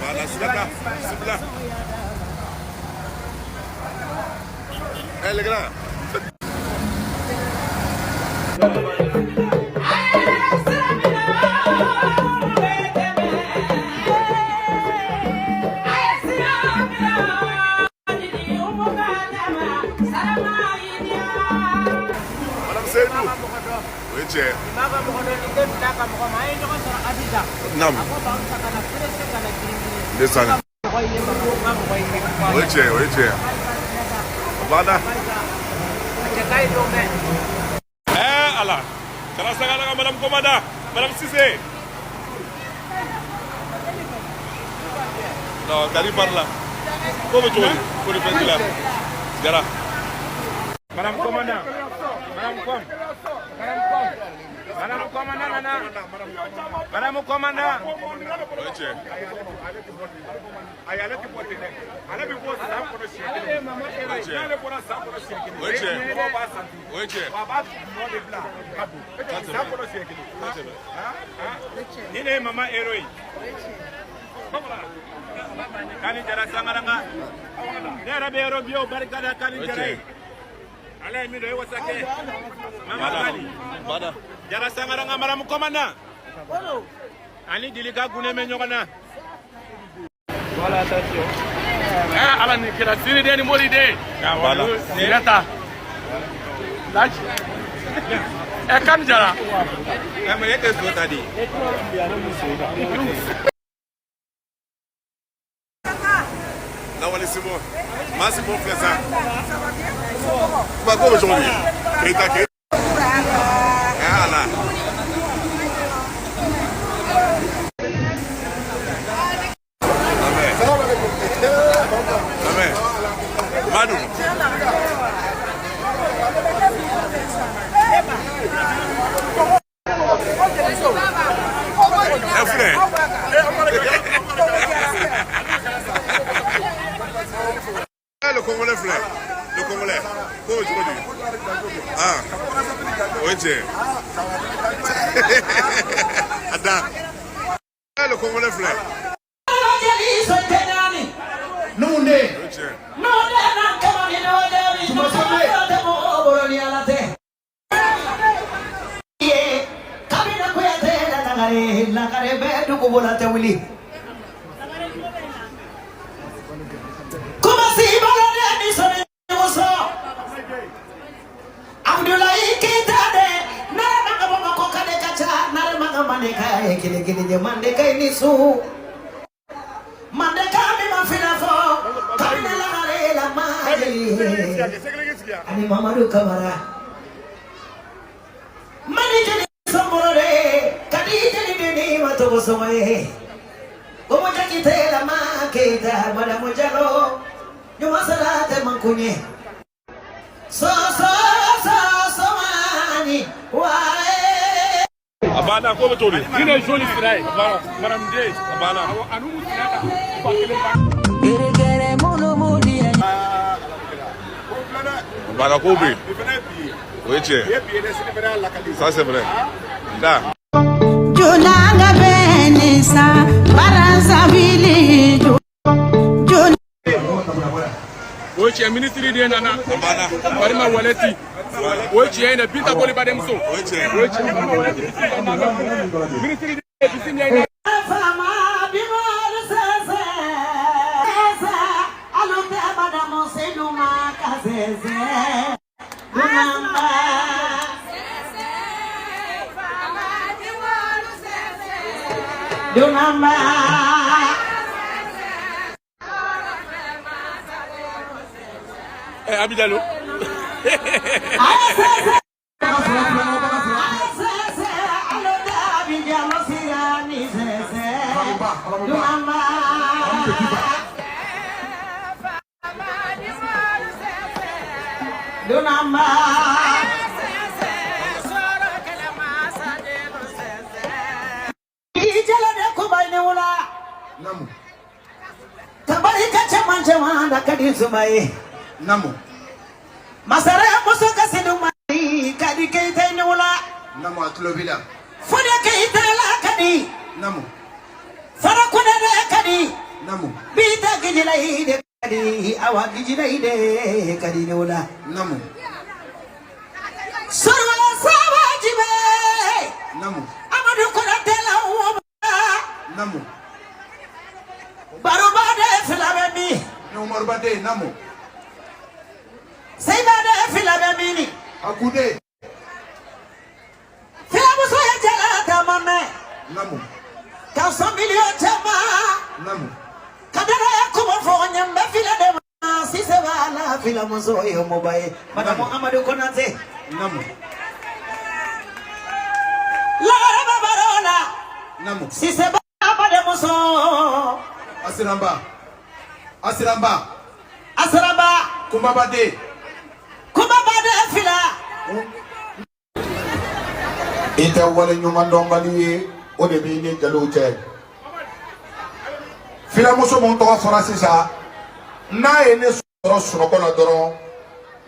Voilà, Silata, Sibla. Eh, les gars. Madame Seydou. Oui, tiens. Nam. Ndeysaan. Oui, tiens, oui, tiens. Voilà. Eh, Allah. Jara Sangara, Madame Komada, Madame Cissé. Non, Gary parle là. Comment tu veux? Pour le faire là. Jara. Madame Commandant. Madame Com. Madame Commandant, nana. Madame Commandant. Oui, tiens. Ale ti bɔ ten dɛ. Ale bɛ bɔ san kɔnɔ siɲɛ kelen. N'ale bɔra san kɔnɔ siɲɛ kelen. Oui, tiens. Mɔgɔw b'a santi. Oui, tiens. Wa a b'a nɔ de bila ka don. San kɔnɔ siɲɛ kelen. Ni ne ye mama hero ye. Kani Jara Sangaranga. Ne yɛrɛ bɛ yɔrɔ bi o barika da Kani Jara ye. Ala ye min don e wasa kɛ. Mama Kani. Bada. Jara Sangaranga Madame Commandant. Ani Dilika Gune bɛ ɲɔgɔn na. Eh, ala ni kira sini den ni mori den. Bada. Sinata. Laji. Eh, Kani Jara. Eh, mais e tɛ so ta de. Lawale Simon. Ma Simon fait ça. Bah, comment aujourd'hui? Keita, Keita. Eh, Allah. Amen. Amen. Madou. Eh, frère. Le Congolais, frère. Le Congolais. Comment tu dis? Ah. Oui, tiens. Attends. Le Congolais, frère. Nunde. Oui, tiens. Ani Mamadou Kamara mani jeli somborore kadi jeli deni matogo somaye omo jakite la maketa madamu jalo nyuma salate mankunye so so so so mani wae Abana, comment tu dis? Ni ne joli sira ye. Madame Den. Abana. Awɔ, a n'u Sinata. Ba kelen ba. Abana, Kobe. Oui, tiens. Ça, c'est vrai. Da. Julanga benisa Brazzaville Jul O ye tiɲɛ ministre den nana. Abana. Farima Waleti. O ye tiɲɛ ye dɛ Binta Boli badenmuso. Oui, tiens. O ye tiɲɛ Farima Waleti bisimila i n'a bɛ ministre den bisimila i n'a. Fama bimol sese sese alute madamu Seydou ka sese dunamba dunamba Eh, Abidalo. Sese alute abijalo sirani sese dunamba dunamba Ijala de kubayni wula Namu. Ka barika caman caman da ka di Zuma ye. Namu. Masara muso ka sinu mari ka di Keyita ni wula. Namu, a tulo b'i la. Fode Keyita la ka di. Namu. Fara Kone de ka di. Namu. Bita Gijila yi de ka di. Awa Gijila yi de ka di ni wula. Namu. Sɔrɔ saba jibe. Namu. Amadu Konate la wo. Namu. Baroba de fila bɛ min? Ni Umaru Ba den, namu. Seyiba de fila bɛ min ni? Akude. Filamuso ye jala dama mɛn. Namu. Ka sɔn miliyɔn caman. Namu. Ka dara ye kuma fɔ n ye, n bɛ fila de ma. Sise b'a la, filamuso ye moba ye. Madamu Amadu Konate. Namu. Lagare bɛ baro la. Namu. Sise b'a badenmuso. Asiranba. Asiranba. Asiraba. Kunbaba den. Kumaba de fila. I tɛ wale ɲuman dɔnbali ye, o de b'i ni jeliw cɛ. Filamuso mun tɔgɔ fɔra sisan, n'a ye ne sɔrɔ sunɔgɔ la dɔrɔn,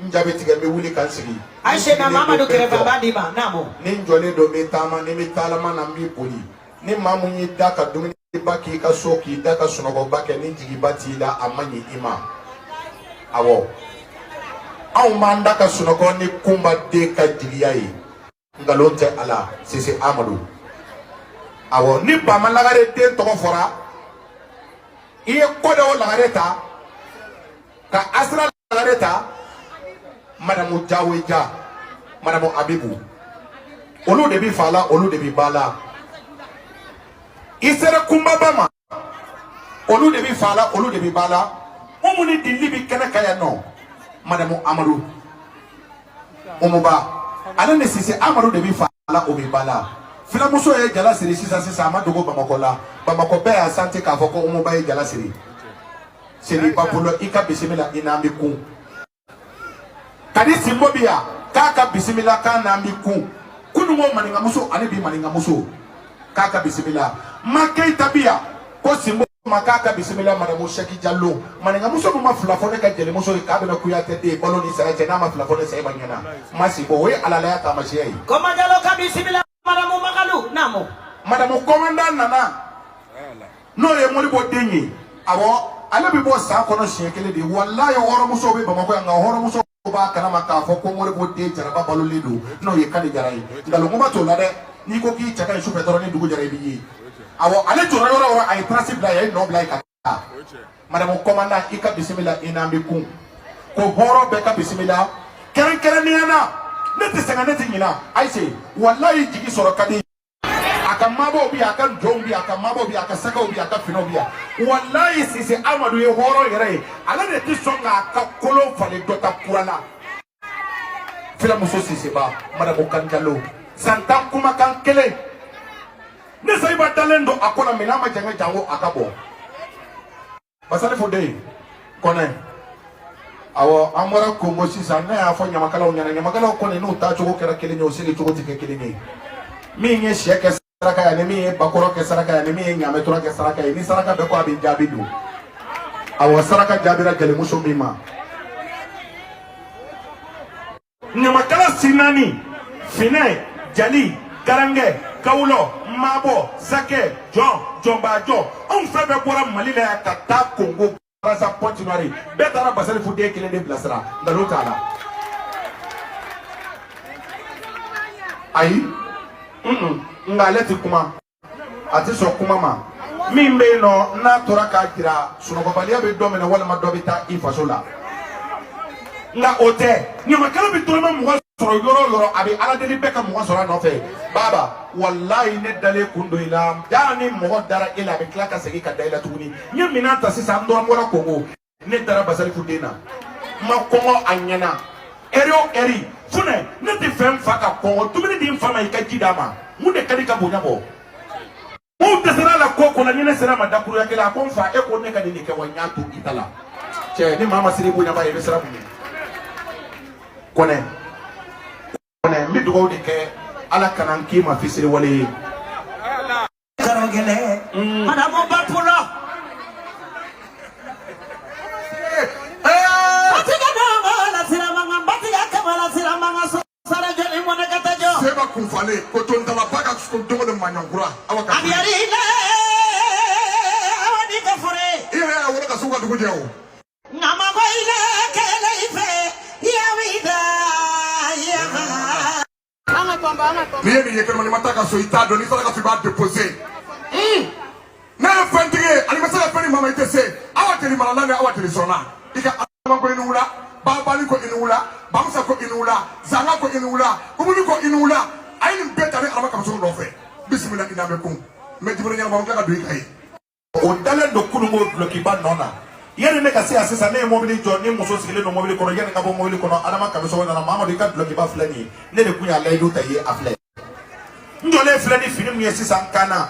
n ja bɛ tigɛ, n bɛ wuli ka n sigi. Ayise na Mamadu kɛrɛfɛ, a b'a d'i ma. Naamu. Ni n jɔlen don, n bɛ taama, ni n bɛ taalama na, n b'i boli. Ni maa mun y'i da ka dumuniba k'i ka so, k'i da ka sunɔgɔba kɛ, ni jigiba t'i la, a man ɲi i ma. Awɔ, anw b'an da ka sunɔgɔ ni Kunba den ka jigiya ye. Nkalon tɛ a la, Sise Amadu. Awɔ, ni Bama Lagare den tɔgɔ fɔra, i ye Kɔdɛ o Lagare ta ka Asira Lagare ta, Madamu Jaweja, Madamu Abibu, olu de bi fa la, olu de bi ba la. I sera Kunbaba ma, olu de bi fa la, olu de bi ba la. Umu ni Dili bi kɛnɛ kan yan nɔ, Madamu Amadu Umuba, ale ni Sise Amadu de bi fa la, o bi ba la. Filamuso ye jala siri sisan sisan, a ma dogo Bamakɔ la. Bamakɔ bɛɛ y'a santi k'a fɔ ko Umuba ye jala siri. Seliba bolo, i ka bisimila, i n'an bɛ kun. Kadi Sinbo bi yan, k'a ka bisimila, k'a n'an bɛ kun. Kununko maninkamuso ani bi maninkamuso, k'a ka bisimila. Ma Keyita bi yan, ko Sinbo ma k'a ka bisimila. Madamu Sɛki Jalo, maninkamuso min ma fila fɔ ne ka jelimuso ye k'a bɛna Kuyatɛ den balo ni saya cɛ, n'a ma fila fɔ ne Seyiba ɲɛna, ma Sinbo, o ye alalaya taamasiyɛn ye. Kɔma Jalo ka bisimila. Madamu Magalu. Naamu. Madamu kɔmandan nana, n'o ye Moribo den ye. Awɔ, ale bɛ bɔ san kɔnɔ siɲɛ kelen de. Walayi, hɔrɔnmuso bɛ Bamakɔ yan, nka hɔrɔnmuso b'a kalama k'a fɔ ko Moribo den Jaraba balolen don, n'o ye Kani Jara ye. Nkalon t'o la dɛ. N'i ko k'i cɛ ka ɲi sufɛ dɔrɔn, ni dugu jɛra, i b'i ye. Awɔ, ale jɔra yɔrɔ o yɔrɔ, a ye trace bila yen, a ye nɔ bila yen ka taa. Madamu kɔmandan, i ka bisimila, i n'an bɛ kun. Ko hɔrɔn bɛɛ ka bisimila, kɛrɛnkɛrɛnnenya na ne tɛ sɛgɛn, ne tɛ ɲina. Ayise, walayi, jigi sɔrɔ ka di. A ka mabɔw bi yan, a ka jɔnw bi yan, a ka mabɔw bi yan, a ka sɛgɛw bi yan, a ka finɛw bi yan. Walayi, Sise Amadu ye hɔrɔn yɛrɛ ye. Ale de tɛ sɔn k'a ka kolon falen dɔ ta kura la. Filamuso Siseba, Madamu Kanjalo, san 10 kumakan kelen, ne Seyiba dalen don a ko la, minɛn ma jɛngɛ jango a ka bɔ. Basalifu den Kɔnɛ. Awɔ, an bɔra Kongo sisan. Ne y'a fɔ ɲamakalaw ɲɛna, ɲamakalaw kɔni n'u taacogo kɛra kelen ye, u sigi cogo tɛ kɛ kelen ye. Min ye sɛ kɛ saraka ye, ani min ye bakɔrɔ kɛ saraka ye, ani min ye ɲamɛtura kɛ saraka ye, ni saraka bɛɛ ko a bɛ jaabi don. Awɔ, saraka jaabira jelimuso min ma. Ɲamakala si naani, finɛ, jali, garankɛ, kawulɔ, mabɔ, sakɛ, jɔn, jɔnbaajɔ, anw fɛn fɛn bɔra Mali la yan ka taa Kongo Brazza, Pointe Noire, bɛɛ taara Basalifu den kelen de bilasira. Nkalon t'a la. Ayi, nka ale tɛ kuma, a tɛ sɔn kuma ma. Min bɛ yen nɔ, n'a tora k'a jira, sunɔgɔbaliya bɛ dɔ minɛ, walima dɔ bɛ taa i faso la. Nka o tɛ, ɲamakala bɛ dɔrɔmɛ 20 sɔrɔ yɔrɔ o yɔrɔ, a bɛ Ala deli bɛɛ ka 20 sɔrɔ a nɔfɛ. Baba, walayi, ne dalen kun don i la. Jaa, ni mɔgɔ dara e la, a bɛ tila ka segin ka da i la tuguni. N ye minɛn ta sisan, n dɔrɔn bɔra Kongo, ne dara Basalifu den na, n ma kɔngɔ a ɲɛna. Ɛri o ɛri, funɛ, ne tɛ fɛ n fa ka kɔngɔ. Dumuni di n fa ma, i ka ji d'a ma. Mun de ka di ka bonya bɔ? Mun dɛsɛra la ko ko la, ni ne sera ma dakuruya kelen, a ko n fa, e ko ne ka nin de kɛ wa, n y'a to i ta la. Cɛ, ni maa ma siri bonyaba ye, i bɛ siran mun ɲɛ? Kɔnɛ, Kɔnɛ, n bɛ dugawu de kɛ, Ala kana n k'i ma fisiriwale ye. Karo gɛlɛn. Madamu Bapulɔ. Fale ko tontalaba ka don de maɲɔnkura awa ka i yɛrɛ y'a wolo ka sugu ka dugu jɛ o. N'i ye nin ye kɛnɛma n'i ma taa ka so i t'a dɔn n'i taara ka so i b'a déposer. Ne ye fɛntigi ye ani ma se ka fɛn di maa ma i tɛ se awa jeli marala ni awa jeli sɔnna i ka adama ko i ni wula babali ko i ni wula bamusa ko i ni wula zanga ko i ni wula kumuni ko i ni wula a ye nin bɛɛ ta ne adama kamisogo nɔfɛ bisimila i n'a bɛ kun n bɛ jibiri ɲɛnama n tila ka don i kan ye. O dalen don kununko dulɔkiba nɔ na yanni ne ka se yan sisan ne ye mobili jɔ ni muso sigilen don mobili kɔnɔ yanni ka bɔ mobili kɔnɔ adama kamisogo nana mamadu i ka dulɔkiba filɛ nin ye ne de kun y'a layidu ta i ye a filɛ n jɔlen filɛ ni fini min ye sisan kan na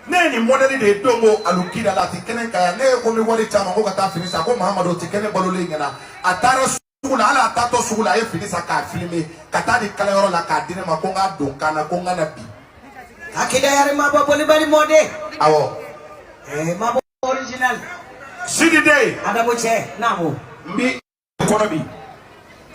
ne ye nin mɔdɛli de ye don ko alukida la a ti kɛnɛ kan yan ne ye ko n bɛ wari caman ko ka taa fini san ko mahamadu o ti kɛnɛ balolen ɲɛna a taara sugu la hali a taatɔ sugu la a ye fini san k'a filime ka taa di kalayɔrɔ la k'a di ne ma ko n k'a don kan na ko n ka na bi. Akida yɛrɛ ma bɔ bolibali mɔden. Awɔ. Ɛɛ mabɔ original. Sidi den. Adamo cɛ naamu. N bi kɔnɔ bi.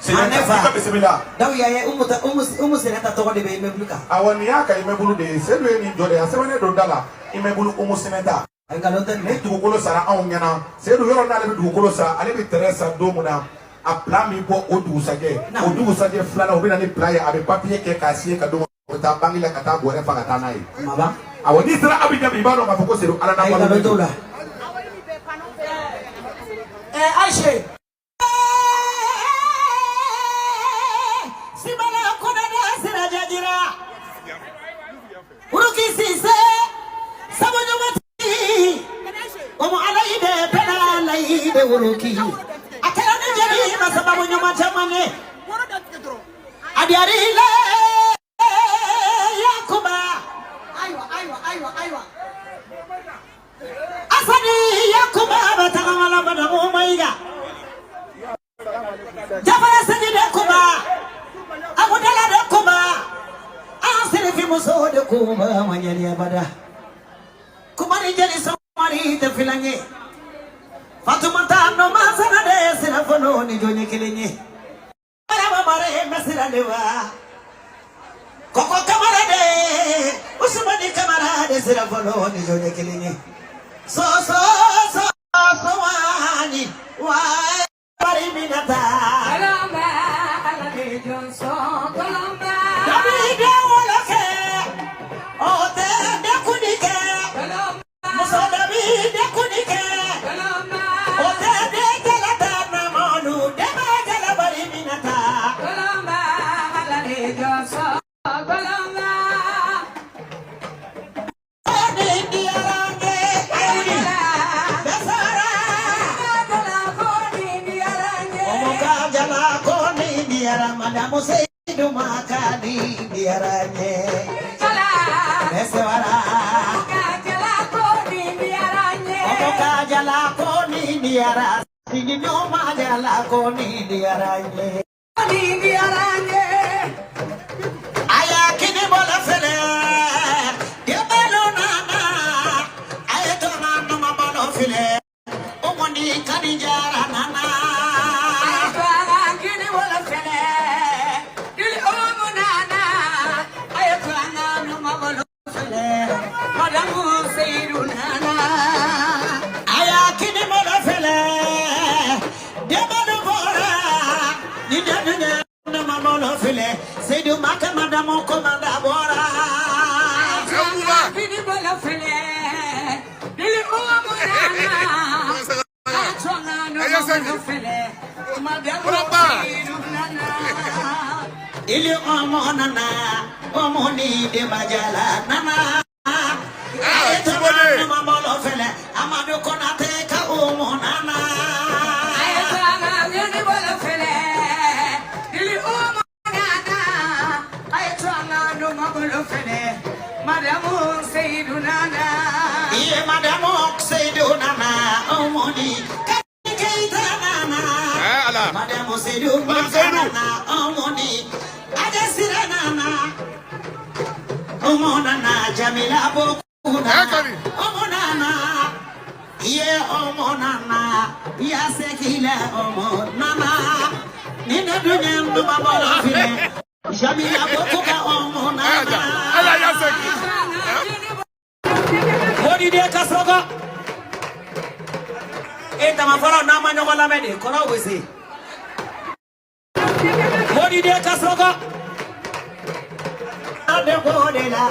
A ne fa. I ka bisimila. Dawu ya ye Umu ta Umu Umu Sinɛnta tɔgɔ de bɛ immeuble kan. Awɔ nin y'a ka immeuble de ye Sedu ye nin jɔ de a sɛbɛnnen don da la immeuble Umu Sinɛnta. Nkalon tɛ. Ni dugukolo sara anw ɲɛna Sedu yɔrɔ n'ale bɛ dugukolo san ale bɛ terrain san don min na a plan bɛ bɔ o dugusajɛ o dugusajɛ filanan o bɛ na ni plan ye a bɛ papier kɛ k'a signer ka d'o ma o bɛ taa banque la ka taa bɔrɛ fa ka taa n'a ye. Maba. Awɔ n'i sera Abijan bi i b'a dɔn k'a fɔ ko Sedu ala n'a Ayi nkalon t'o la. Ɛɛ Ayise. Sibala kɔnɔna sira jajira. Uruki Sise sabu ɲuman omo alayi de pena alayi de wuruki a kɛra ni jeli ma sababu ɲuman caman ye adiyari le yakuba Ayiwa ayiwa ayiwa ayiwa. asani yakuba bɛ tagama la madamu mayiga jafara segi de kuba abudala de kuba an sirifi muso de kuba ma ɲani abada kuma ni jeli sɔmari tɛ filan ye fatumata no masana de sirafolo ni jɔn ye kelen ye maraba mare masira de wa kɔkɔ kamara de usumani kamara de sirafolo ni jɔn ye kelen ye so so so so wani wa bari minata Kolomba ala de jɔn sɔn kolomba. dabi de wolo kɛ o tɛ dekundi kɛ Kolomba muso dabi dekundi kɛ kolomba. o tɛ de jala ta namolu de b'a jala bari minata. Kolomba ala de jɔn sɔn kolomba. Madamu Seydou Makani diyara n ye bɛsewara omo ka jala ko ni diyara sigi ɲɔma jala ko ni diyara n ye aya kini bɔlɔ fɛnɛ debalo nana a ye tɔnɔ numa bɔlɔ filɛ omo ni kani jara nana. Aya kini bɔlɔ filɛ debalo bɔra ni denu numa bɔlɔ filɛ Seydou Maka madamu komanda bɔra. Ili omo nana omo ni debajala nana. Aye tɔnɔ numa bɔlɔ filɛ Amadu Konate ka omo nana. Iye madamu Seydou nana omo ni kani Keita nana. Ala. Madamu Seydou Madame Seydou. nana omo ni Ajesira nana. Omo nana Jamila Bokuna. Eh, Kani. Omo nana. Iye omo nana. Ya sekila omo nana. Nina dunya nduma bolo file. Jamila Bokuka omo nana. E tamafɔlɔ n'an ma ɲɔgɔn lamɛn de kɔnɔw bɛ se. Modi den ka sɔgɔ. An bɛ k'o de la.